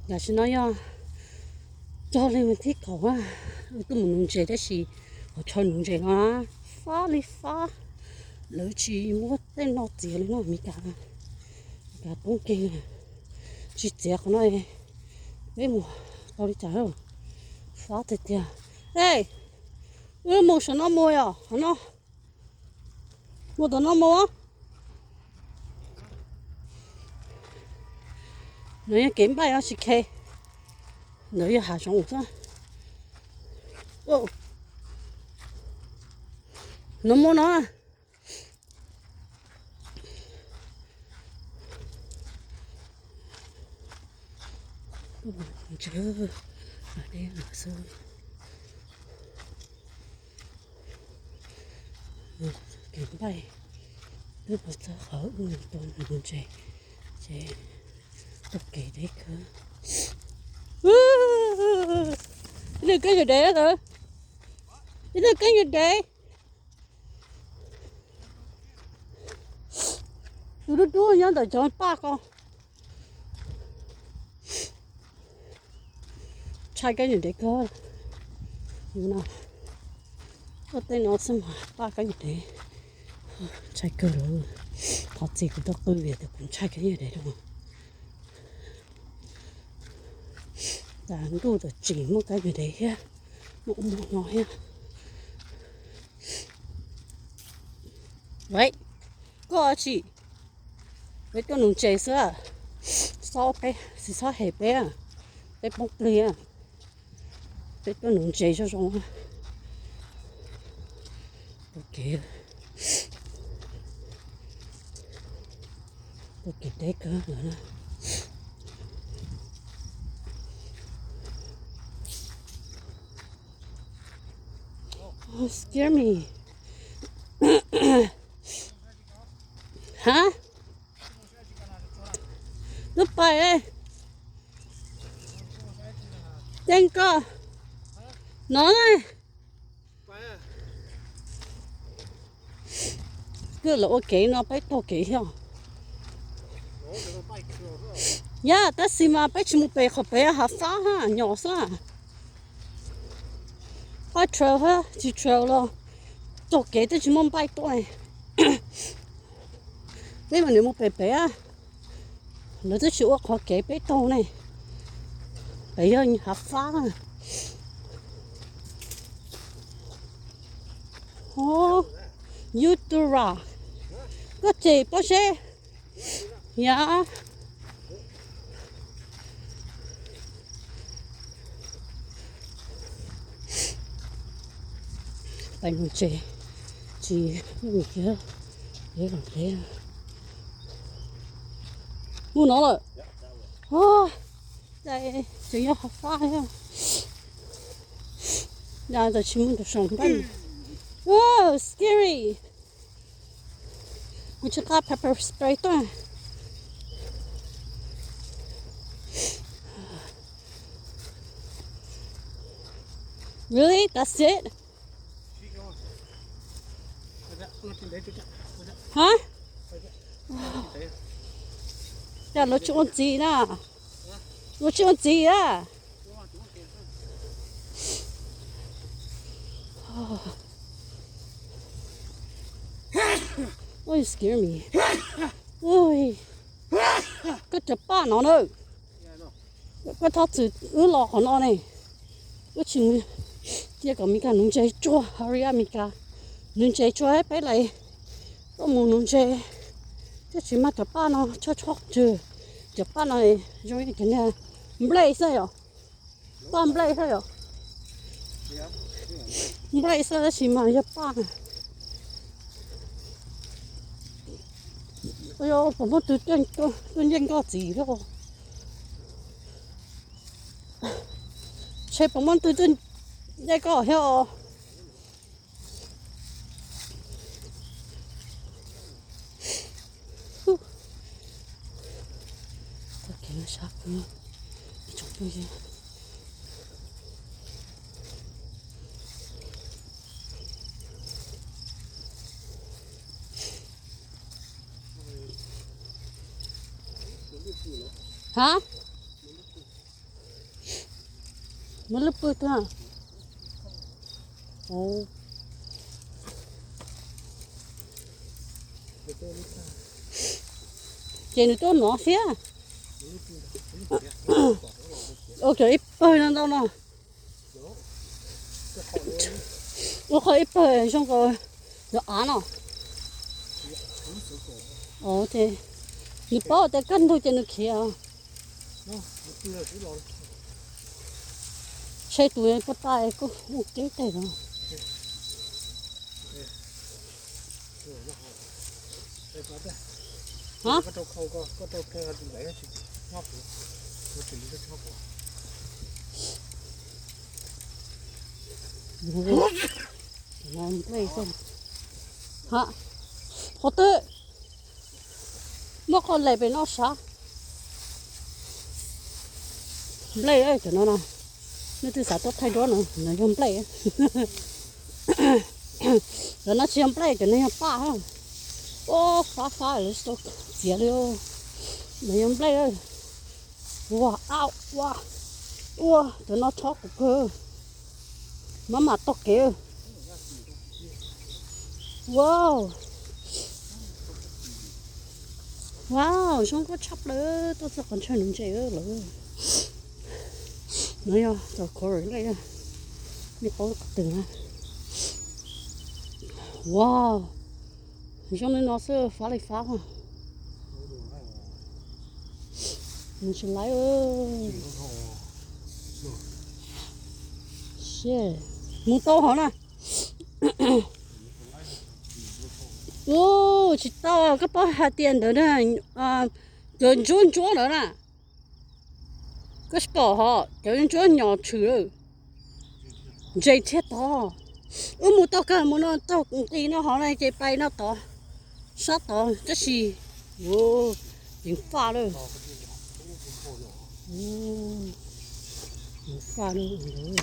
Tam sim no yog cog li mas thib kaum, wb twb mus nuv ntses tab sis qhov chaw nuv ntses no fab li fab, lawv tsis muab tej no txiav li no, Meskas, Meskas poob kev tsis txiav qhov no. Peb mus tau li cas? Fab tiag tiag. Ej, wb mus saum no mus yom, qhov no, mus tom no mus. No yog kev npaij os tsis khe, ntawd yog hav zoov xwb. No mus no. Kev npaij, twb mus txog qhov wb mus tua ntses, ces taug kev deb kawg. Ib tug keeb yuav dev, ib tug keeb yuav dev. Tus dub dub nyob ntawm cov paj ko. Ntshai keeb yuav dev kawg. Yus no, tuaj tej no xwb mas paj keeb yuav dev. Ntshai kawg li. Thov txim kuv tus qw vim tias kuv ntshai keeb yuav dev dua. Tam ntuj tam tsim muaj keeb yuav dev thiab, muaj ub muaj no thiab. Wait, koj tsis, peb tuaj nuv ntses xwb, tsis txhob hem peb, peb poob plig, peb tuaj nuv ntses zoo zoo. Ua kev, ua kev deb kawg lawm na. Oh, scare me. Hab, lub pais, ceeb koj no na. Kwj lawv ua kev no peb taug kev thiab. Yog tab sis mas peb tsis mus pem qhov pem hav fab hab nyom xwb. Paj trail hab tsis trail los taug kev twb tsis muaj npaij tuaj. Peb mas nws mus pem pem, lawv twb tsis ua qhov kev peb taug ne. Pem yog hav fab. Yus tus ras, koj cem pob zeb. Yog pais mus tsev, tsis, mus no lawm. Tseem yog hav fab, tsis mus rau saum npaij. Scary. Kuv tsis nqa pepper spray tuaj. Really? That's it? Hab? Cas luag tsis ua ntxiv na? Luag tsis ua ntxiv a? Ui, scare me. Ui, koj cov paj no na. Koj txhob txwm wb los qhov no ne. Wb tsis mus, cia kom Meskas nuv ntses tsuag, hurry up Meskas. Nuv ntses tsuag peb lawv tuaj mus nuv ntses. Thiab tsis mag cov paj no, tshob tshob tswg. Cov paj no zoo li cov niag nplej xwb yom. Paj nplej xwb yom. Nplej xwb tab sis mas yog paj. Puas muaj tug tuaj ncej nkoj txiv thiab? Ntshe puas muaj tug tuaj ncej koj thiab os. Txoj kev no sab kawg, ib tsoom phooj ywg. Hab? Muaj lub pwg twg? Ces nws tuaj nov thiab. Ua cov ib pawg no ntau no. Ua qhov ib pawg zoo nkaus cov av no. Nws paub tias kaj ntug ces nws khiav. Tshe tus poj tais kuj mus ceeb teg no. Qhov twg? Muab qhov lem pem no sav. Nplej cov no no, nej twb xav tuaj thaij duab no, no yog nplej. Cov no tsis yog nplej, cov no yog paj. Ua fab fab lawv tsis tau txiav li. No yog nplej. Ua, ua, ua, cov no thob kuv kawg. Maj mam taug kev. Wow, wow, zoo nkauj tshaj plaws, tuaj txog qhov chaw nuv ntses lawm. No yog cov coral lej, nej paub qhov twg na. Wow, zoo li no xwb fab li fab. Mus tsis laib. Mus tau hov na. Ua tsis tau, koj paub hais tias ntawd na, cov ntsuab ntsuab ntawd na. Koj tsis pom hov, cov ntsuab nyom tshwm lawm. Ntses thiaj tod. Wb mus taug kawg mus no taug nqis no hov na ces pais no tod, sab tod tab sis ceev faj lawm. Ceev faj lawm.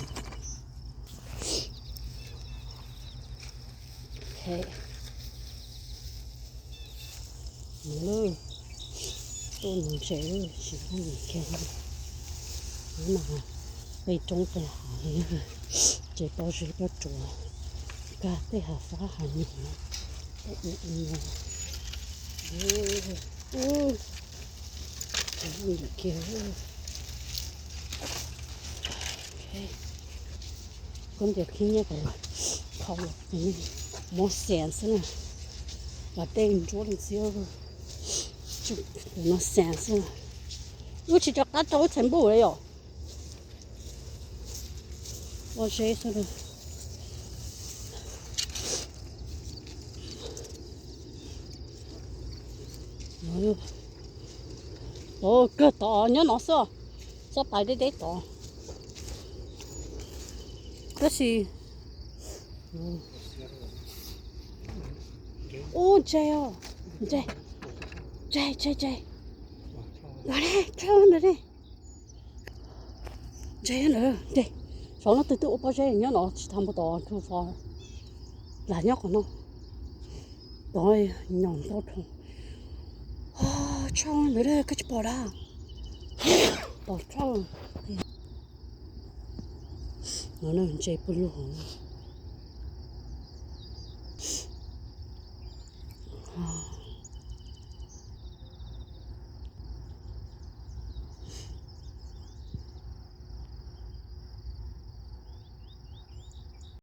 Tuaj mus ntses tsis muaj vim kiag li. Ub, mas qis roob qis hav li, ces pob zeb pob tsuas, kag tej hav fab hav nyuam, ub, ub, ub, ub, tsis muaj vim kiag. Koj ntias khib nyiab kom los khau los muab xees xwb na, los tej ntsuab li xiab no xees xwb. Wb tsis rov qab rau wb txhais npuj li yom. Ua zeb xwb. Kawg tod nyob no xwb, txoj pais deb deb tod. Tab sis, ub, ntses os, ntses, ntses, ntses, ntses. Ntawd ne, tshaj ntawd ne. Ntses ntawd ntses. Saum no twg twb ua pob zeb nyob no tsis tau mus tod, too far. Lam nyob qhov no. Tod nyom ntau dhau. Tshaj ntawd koj tsis pom dab. Pom tshaj. No ntses pw lug hauv.